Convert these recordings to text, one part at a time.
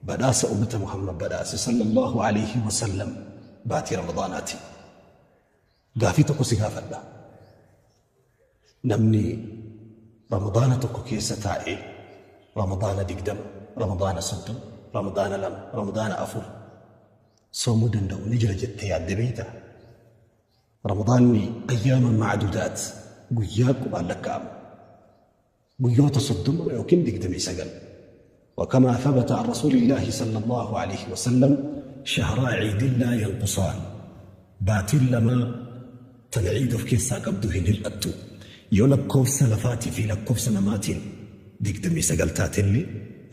Badhaasa ummata Muhammad badhaase sallallahu alayhi wasallam baatii Ramadaanaati. Gaafii tokko si gaafadha. Namni Ramadaana tokko keessa taa'ee Ramadaana 20, Ramadaana 30, Ramadaana 2, Ramadaana 4 soomuu danda'u ni jira jettee yaadde beektaa? Ramadaanni ayyaama macduudaat, guyyaa qubaan lakkaa'amu. Guyyoota 30 yookiin 29. وكما ثبت عن رسول الله صلى الله عليه وسلم شهرا عيد لا ينقصان baatiin lama tan ciid of keessaa qabdu hin hir'attu. Yoo lakkoofsa lafaatii fi lakkoofsa namaatiin 29 taatellee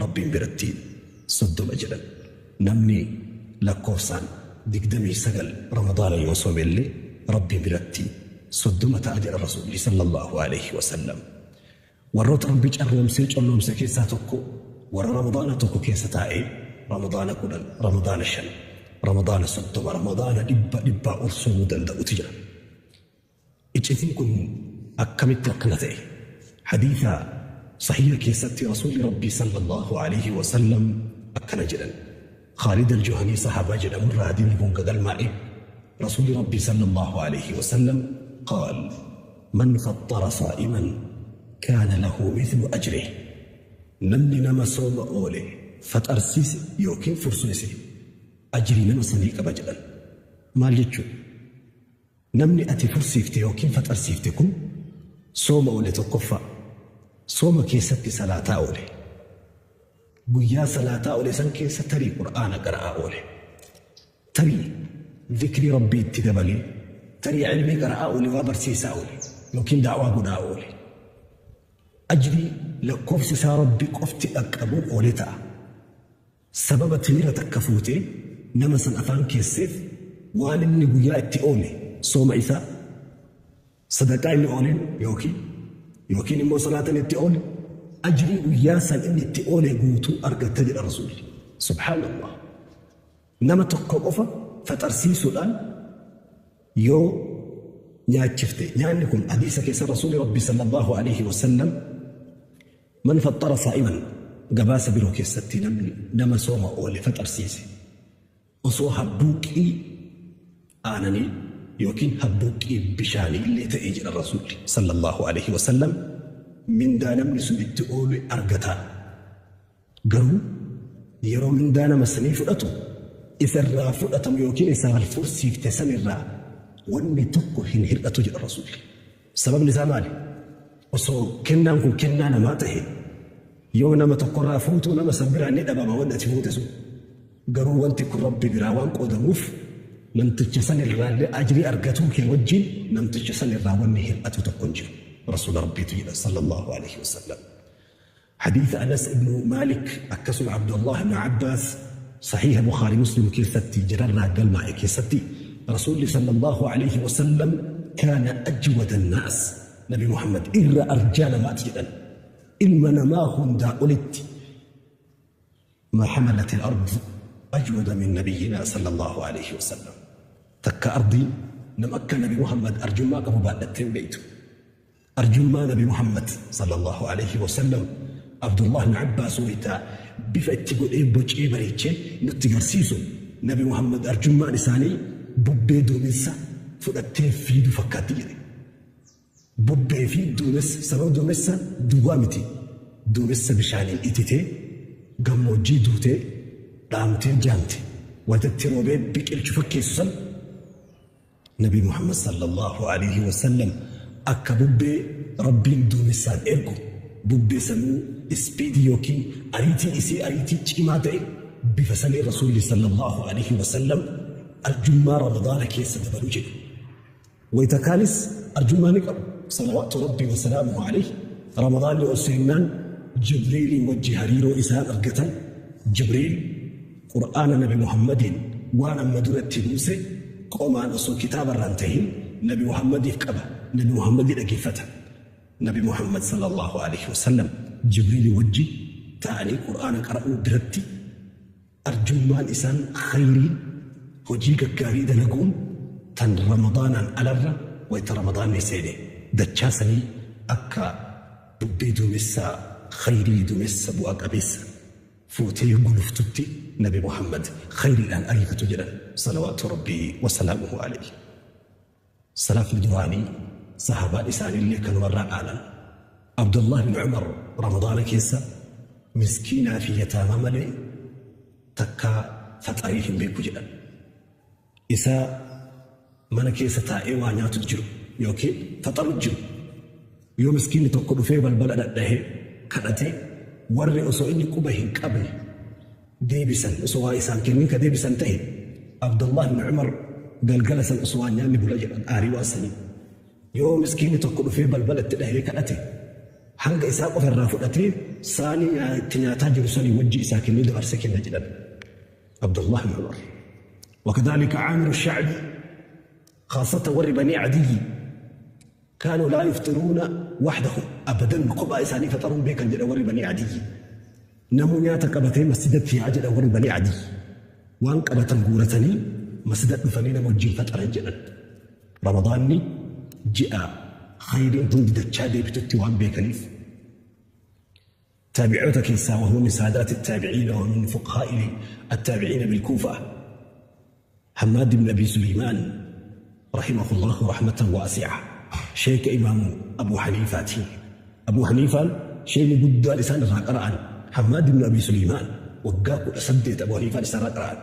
Rabbiin biratti 30 jedhan. Namni lakkoofsaan 29 Ramadaana yoo soomellee Rabbiin biratti 30 ta'a jedha Rasuulli sallallahu alaihi wasallam. Warroota Rabbi carroomsee colloomse keessaa tokko warra Ramadaana tokko keessa taa'ee Ramadaana 10, Ramadaana 5, Ramadaana 30, Ramadaana 100, dhibbaa ol soomuu danda'utu jira. Iccitiin kun akkamitti akkana ta'e? Hadiisa sahiha keessatti Rasuulli Rabbii sallallahu alaihi wasallam akkana jedhan. Khaalid al-Juhanii sahaabaa jedhamu irraa hadiisni kun ka galmaa'e. Rasuulli Rabbii sallallahu alaihi wasallam qaal man faxxara saa'iman kaana lahu mithlu ajrihi. Namni nama sooma oole faxarsiise yookiin fursiise ajrii nama sanii qaba jedhan. Maal jechuudha? Namni ati fursiifte yookiin faxarsiifte kun sooma oole tokkoffaa. Sooma keessatti salaataa oole. Guyyaa salaataa oole san keessa tarii Qur'aana qara'aa oole. Tarii zikrii Rabbii itti dabalee, tarii ilmii qara'aa oole, waa barsiisaa oole yookiin da'waa godhaa oole. Ajrii lakkoofsi isaa Rabbi qofti dhaqqabuun oole ta'a. Sababa timira takka fuutee nama san afaan keesseef waan inni guyyaa itti oole sooma isaa, sadaqaa inni ooleen yookiin immoo salaata inni itti oole, ajrii guyyaa san inni itti oole guutuu argatta jedha Rasuulli. Subhaanallah. Nama tokko qofa faxarsiisuudhaan yoo nyaachifte, nyaanni kun hadiisa keessa Rasuulli Rabbi sallallahu alaihi wasallam man faxxara saa'iman, gabaasa biroo keessatti namni nama sooma oole faxarsiise osoo habbuuqqii aananii yookiin habbuuqqii bishaanii illee ta'ee jedha Rasuulli sallallahu alaihi wasallam, mindaa namni sun itti oole argata. Garuu yeroo mindaa nama sanii fudhatu isarraa fudhatamu yookiin isaan fursiifte sanirraa wanni tokko hin hir'atu jedha Rasuulli. Sababni isaa maali? Osoo kennaan kun kennaa namaa ta'e yoo nama tokkorraa fuutuu nama san biraa ni dhabama wanni ati fuute sun. Garuu wanti kun Rabbi biraa waan qoodamuuf namticha san irraallee ajrii argatuu kee wajjin namticha san irraa wanni hir'atu tokko hin jiru. Rasuula Rabbiitu jedha sallallahu alaihi wasallam. Hadiisa Anas ibnu Maalik akkasuma Abdullah ibnu Abbaas sahiha Bukhari Muslim keessatti jirarraa galmaa'e keessatti Rasuulli sallallahu alaihi wasallam kaana ajwada annaas, Nabi Muhammad irra arjaa namaati jedhan, ilma namaa hundaa olitti. Ma hamalat al-ard ajwada min nabiyyina sallallahu alaihi wasallam. Takka ardiin nama akka Nabi Muhammad arjummaa qabu baadhattee hin beektu. Arjummaa Nabi Muhammad sallallahu alaihi wasallam Abdullah ibn Abbaas wayita bifa itti godhee bocee bareechee nutti garsiisu, Nabi Muhammad arjummaan isaanii bubbee duumessa fudhattee fiidu fakkaatti jedhe. Bubbee fi duumessa, sababa duumessa duwwaa miti. Duumessa bishaaniin ititee gammoojjii duutee dhaamtee jaamte wayitatti roobee biqilchu fakkeessu san, Nabi Muhammad sallallahu alaihi wasallam akka bubbee Rabbiin duumessaan ergu, bubbee sanuu ispiidii yookiin ariitiin isii ariitii cimaa ta'e, bifa sanii Rasuulli sallallahu alaihi wasallam arjummaa Ramadaana keessa dabalu jedhe. Wayita kaanis arjummaa ni qabu. Salawaatu Rabbii wa salaamuhu alayhi. Ramadaanni ol seennaan Jibriiliin wajji hariiroo isaan argatan, Jibriil Qur'aana Nabi Muhammadiin waan amma dura itti buuse qomaan osoo kitaaba irraa hin tahin Nabi Muhammadiif qaba. Nabi Muhammadii dhageeffata. Nabi Muhammad sallallahu alaihi wasallam Jibriilii wajji ta'anii Qur'aana qara'uu biratti arjummaan isaan khayriin hojii gaggaarii dalaguun tan Ramadaanaan alarra wayta Ramadaanni seene dachaa sanii akka bubbee duumessa khayrii, duumessa bu'a qabeessa. Fuutee guluftutti Nabi Muhammad khayriidhaan ariifatu jedhan, salawaatu Rabbii wasalaamuhu alayhi. Salafni duraanii sahaabaan isaaniillee kanumarraa dhaalan. Abdullah bin Umar Ramadaana keessa miskiinaa fi yataamaa malee takkaa faxarii hin beeku jedhan. Isa mana keessa taa'ee waa nyaatu jiru yookiin faxaru jiru. Yoo miskiinni tokko dhufee balbala dhadhahee kadhatee, warri osoo inni quba hin qabne deebisan, osoo waa isaan kennin ka deebisan tahe, Abdullah ibn Umar galgala san osoo waan nyaanni bula jedhan aarii waan sanii. Yoo miskiinni tokko dhufee balbala itti dhahee kadhate, hanga isaa qofa irraa fudhatee saanii itti nyaataa jiru sanii wajji isaa kennee dabarsee kenna jedhan Abdullah ibn Umar. وكذلك عامر الشعبي، خاصة ور بني عدي، كانوا لا يفطرون وحدهم أبدا. Kophaa isaanii faxaruun beekan jedha warri Banii Adiyyi. Namuu nyaata qabatee masjidatti yaa jedha warri Banii Adiyyi. Waan qabatan guuratanii masjida dhufanii nama wajjin faxaran jedhan. Ramadaanni ji'a khayriin hundi dachaa deebitutti waan beekaniif. Taabi'oota keessaa, وهو من سادات التابعين ومن فقهاء التابعين بالكوفة، حماد بن أبي سليمان رحمه الله رحمة واسعة، sheeka Imaamu Abu Haniifaati. Abu Haniifaan sheekni guddaan isaan irraa qara'an Hammaad ibn Abi Suleymaan, waggaa 18 Abu Haniifaan isaan irraa qara'an.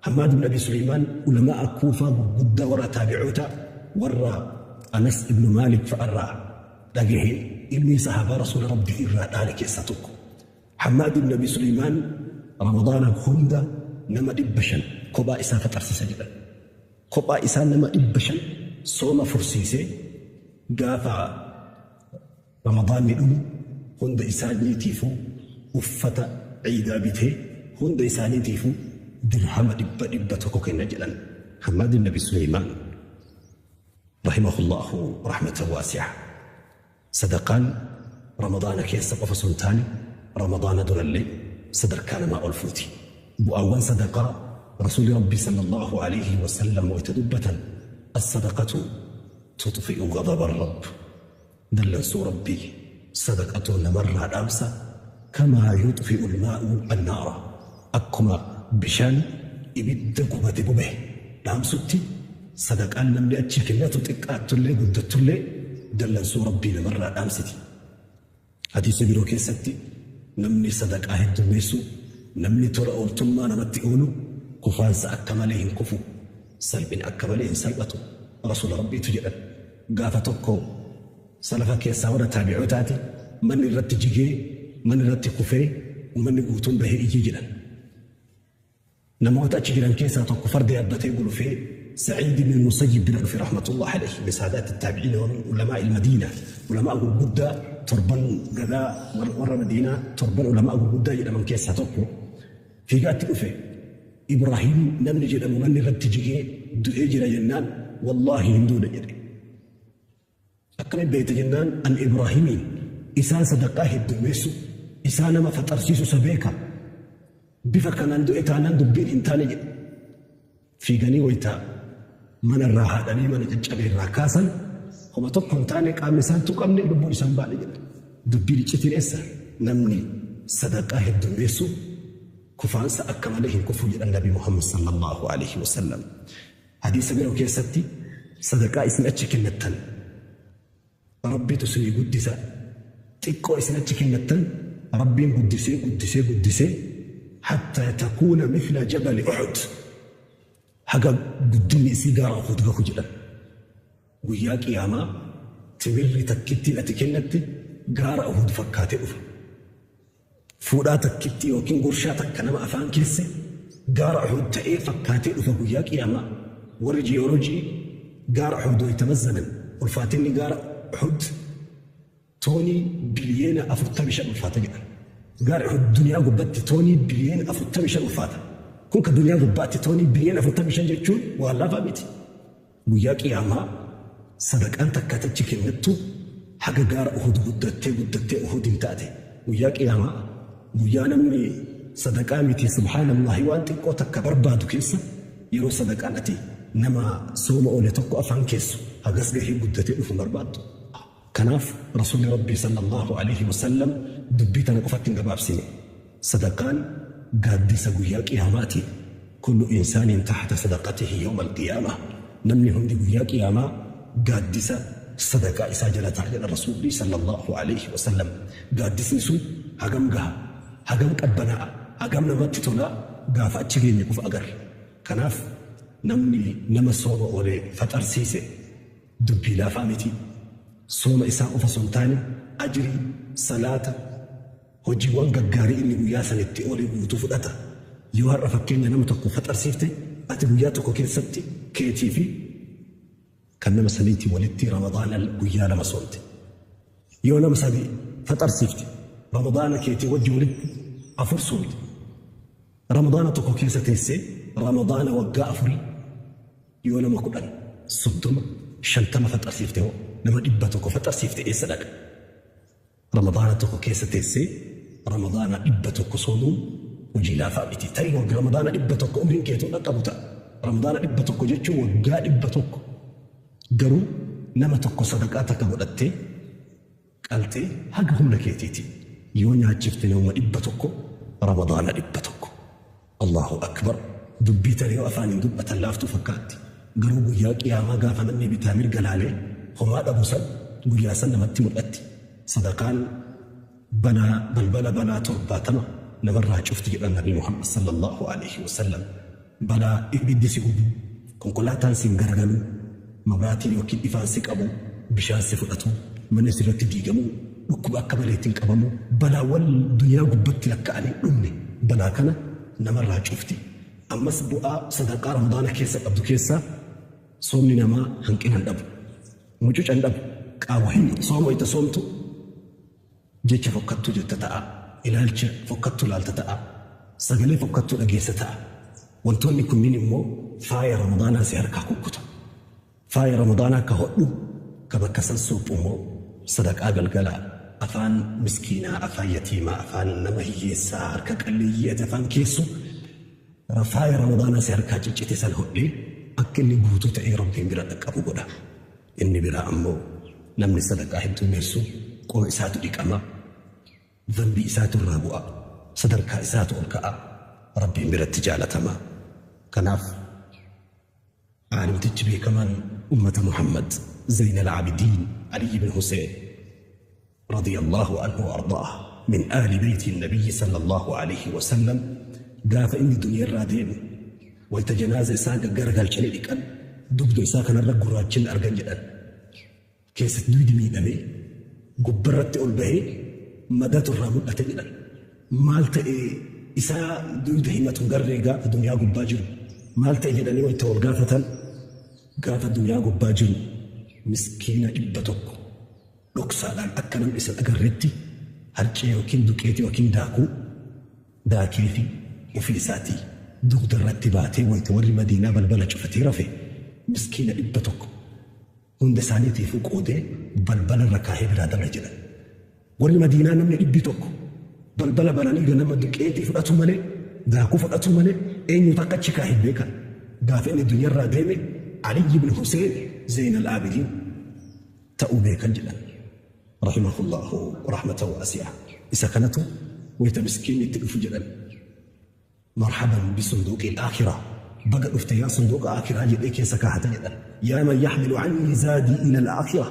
Hammaad ibn Abi Suleymaan ulamaa Kuufaa gurguddaa warra taabi'oota, warra Anas ibn Maalik fa'arraa dhagahee ilmi sahaabaa Rasuula Rabbii irraa dhaale keessaa tokko. Hammaad ibn Abi Suleymaan Ramadaana hunda nama 500 kophaa isaa faxarsiisa jedhan. Kophaa isaa nama 500 sooma fursiisee, gaafa Ramadaanni dhumu hunda isaaniitiifuu uffata ciidaa bitee, hunda isaaniitiifuu dirhama 100 kenna jedhan Hammaad ibn Abi Suleymaan رحمه الله رحمة واسعة. Sadaqaan Ramadaana keessa qofa sun taane, Ramadaana durallee sadarkaa namaa ol fuuti. Bu'aawwan sadaqaa Rasuulli Rabbii صلى الله عليه وسلم wayta dubbatan, الصدقة تطفئ غضب الرب, dallansuu Rabbii sadaqatu namarraa dhaamsa, كما يطفئ الماء النار, akkuma bishaan ibidda gubate bube dhaamsutti, sadaqaan namni achi kennatu xiqqaattullee guddattullee dallansuu Rabbii namarraa dhaamsiti. Hadiisa biroo keessatti namni sadaqaa heddummeessu, namni tola ooltummaa namatti oolu, kufaansa akka malee hin kufu, salphina akka malee hin salphatu Rasuula Rabbiitu jedhan. Gaafa tokko salafa keessaa warra taabi'ootaati manni irratti jigee, manni irratti kufee, uummanni guutuun bahee iyyee jedhan. Namoota achi jiran keessaa tokko farda yaabbatee gulufee Sa'iid ibn Musayyib bira dhufe رحمة الله عليه، من سادات التابعين ومن علماء المدينة, ulamaa gurguddaa torban gadaa warra Madiinaa, torban ulamaa gurguddaa jedhaman keessaa tokko fiigaatti dhufe. Ibraahim namni jedhamu manni irratti jigee du'ee jira jennaan, "Wallaahi hin duune" jedhe. "Akkamiin beekte?" jennaan, "An Ibraahimiin isaa sadaqaa heddummeessu, isaa nama faxarsiisu isa beeka. Bifa kanaan du'e taanaan dubbiin hin taane" jedhe. Fiiganii waytaa mana irraa haadhanii mana caccabe irraa kaasan, homa tokko hin taane, qaamni isaan tuqamne, lubbuun isaan baane jedhe. Dubbiin iccitiin eessa? Namni sadaqaa heddummeessu kufaansa akka malee hin kufu jedhan Nabi Muhammad صلى الله عليه وسلم. Hadiisa biroo keessatti sadaqaa isin achi kennattan Rabbiitu isinii guddisa. Xiqqoo isin achi kennattan Rabbiin guddisee guddisee guddisee, حتى تكون مثل جبل أحد, haga guddinni isii gaara Uhud gahu jedhan. Guyyaa Qiyaamaa timirri takkittiin ati kennatte gaara Uhud fakkaatee dhufa. Fuudhaa takkitti yookiin gurshaa takka nama afaan keesse gaara Uhud ta'ee fakkaatee dhufa guyyaa Qiyaamaa. Warri jiyoolojii gaara Uhud wayita mazzanan, ulfaatinni gaara Uhud toonii biliyeena 45 ulfaata jedhan. Gaara Uhud duniyaa gubbatti toonii biliyeena 45 ulfaata. Kun ka duniyaa gubbaatti toonii biliyeena 45 jechuun waan laafaa miti. Guyyaa Qiyaamaa sadaqaan takka achi kennattu haga gaara Uhud guddattee guddattee Uhud hin taate. Guyyaa Qiyaamaa, guyyaa namni sadaqaa miti, سبحان الله, waan xiqqoo takka barbaadu keessa, yeroo sadaqaan ati nama sooma oole tokko afaan keessu hagas gahee guddatee dhufu barbaaddu. Kanaaf Rasuulli Rabbii صلى الله عليه وسلم dubbii tana qofatti hin gabaabsine. Sadaqaan gaaddisa guyyaa qiyaamaati. Kullu insaanin taxta sadaqatihi yawma alqiyaama. Namni hundi guyyaa qiyaamaa gaaddisa sadaqaa isaa jala ta'a jedha Rasuulli sallallahu alayhi wasallam. Gaaddisni sun hagam gaha, hagam qabbanaa'a, hagam namatti tolaa gaafa achi geenye qofa agarra. Kanaaf namni nama sooma oolee faxarsiise dubbii laafaa miti. Sooma isaa qofa osoo hin taane ajrii, salaata, hojiiwwan gaggaarii inni guyyaa san itti oole guutuu fudhata. Yoo har'a fakkeenya nama tokko faxarsiifte ati guyyaa tokko keessatti keetii fi kan nama saniitii walitti Ramadaana guyyaa lama soomte. Yoo nama sadi faxarsiifte Ramadaana keetii wajji walitti afur soomte. Ramadaana tokko keessa teessee Ramadaana waggaa afurii yoo nama 10, 30, 50 faxarsiifte hoo nama 100 faxarsiifte eessa dhaqa? Ramadaana tokko keessa teessee Ramadaana 100 soomuun hojii laafaa miti. Tarii wagga Ramadaana 100 umriin keetuu dhaqqabu ta'a. Ramadaana 100 jechuun waggaa 100. Garuu nama tokko sadaqaa takka godhattee qaltee haga humna keetiiti yoo nyaachifte namuma 100 Ramadaana 100. Allaahu Akbar! Dubbii tana yoo afaaniin dubbatan laaftuu fakkaatti. Garuu guyyaa qiyaamaa gaafa namni bitaa mirga laalee homaa dhabu san guyyaa san namatti mul'atti. Sadaqaan balaa balbala balaa 70 namarraa cufti jedhan Nabi Muhammad sallallaahu aleyhi wasallam. Balaa ibiddi si gubuu, konkolaataan siin garagaluu, mabraatiin yookiin ifaan si qabuu, bishaan si fudhatuu, manni sirratti diigamuu, dhukkuba akka maleetiin qabamuu, balaawwan duniyaa gubbatti lakka'anii hin dhumne balaa kana namarraa cufti. Ammas bu'aa sadaqaa Ramadaana keessa qabdu keessaa soomni namaa hanqina hin dhabu, mucuca hin dhabu, qaawwa hin. Sooma wayta soomtu jecha fokkattuu jetta ta'a, ilaalcha fokkattuu laalta ta'a, sagalee fokkattuu dhageessa ta'a. Wantoonni kunniin immoo faaya Ramadaanaa si harkaa kukkuta. Faaya Ramadaanaa ka hodhu, ka bakka san suuphu immoo sadaqaa galgalaa, afaan miskiinaa, afaan yatiimaa, afaan nama hiyyeessaa, harka qalleeyyii ati afaan keessu, faaya Ramadaanaa si harkaa ciccite san hodhee akka inni guutuu ta'ee Rabbiin bira dhaqqabu godha. Inni biraa ammoo namni sadaqaa heddummeessu qoma isaatu dhiqama, Zambii isaatu irraa bu'a, sadarkaa isaatu ol ka'a, Rabbiin biratti jaalatama. Kanaaf Aalimtichi beekamaan ummata Muhammad Zaynal Aabidiin Aliyyi ibn Huseen radiyallahu anhu wa ardaah min aali beeyti nabiyyi sallallahu alayhi wa sallam gaafa inni duniyarraa deemu wayta janaaza isaa gaggaragalchanii dhiqan dugda isaa kanarra gurraachinna argan jedhan. Keessatti dugdi miidhamee gubbarratti ol bahee madatu irraa mul'ate jedhan. Maal ta'e isaa dugda himatu hin garree gaafa duniyaa gubbaa jiru maal ta'e jedhanii wayta wal gaafatan gaafa duniyaa gubbaa jiru miskiina 100 dhoksaadhaan akka namni isa hin agarretti harcee yookiin duqeetii yookiin daakuu daakeefi ofii isaatii dugda irratti baatee wayta warri madiinaa balbala cufatee rafe miskiina 100 hunda isaaniitiifuu qoodee balbala irra kaahee biraa dabre jedhan. Warri Madiinaa namni 100 balbala bananii ganama duqeetii fudhatuu malee, daakuu fudhatuu malee eenyutu akka achi kaahe hin beekan. Gaafa inni dunyarraa deeme Aliyyi ibn Huseen Zeynal Aabidiin ta'uu beekan jedhan. Rahimahullaahu rahmatan waasi'a. Isa kanatu wayta miskiinni itti dhufu jedhan. Marhaban bisunduuqil aakhirah, baga dhufte yaa sunduuqa aakhiraa jedhee keessa kaahata jedhan. Yaa man yaxmilu cannii zaadii ilal aakhirah,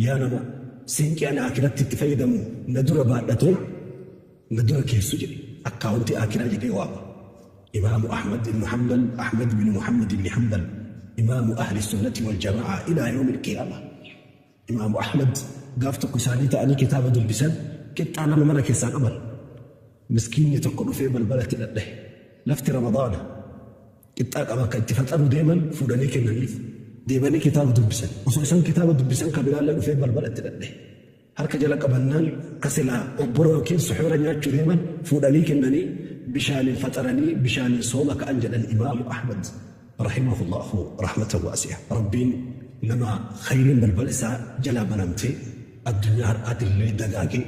yaa nama siinqee ani aakhiratti itti fayyadamu na dura baadhatee na dura keessu jedhe akkaawuntii aakhiraa jedhee waama. Imaamu Ahmad ibnu Hanbal, Ahmad binu Muhammad ibni Hanbal, imaamu ahli sunnati wal jamaa'a ilaa yawmil qiyaamah. Imaamu Ahmad gaaf tokko isaanii ta'anii kitaaba dubbisan qixxaa lama mana keessaa qaban. Miskiinni tokko dhufee balbalatti dhadhahe. Lafti Ramadaana. Qixxaa qaba akka itti faxaru deeman fuudhanii kennaniif. Deemanii kitaaba dubbisan. Osoo isaan kitaaba dubbisan ka biraallee dhufee balbalatti dhadhahe. Harka jala qabannaan ka silaa obboroo yookiin suxuura nyaachuu deeman fuudhanii kennanii bishaaniin faxaranii bishaaniin sooma ka'an jedhan Imaamu Ahmad. Rahimahullaahu rahmatan waasi'a. Rabbiin nama khayriin balbala isaa jalaa banamtee addunyaa har'aatillee dagaagee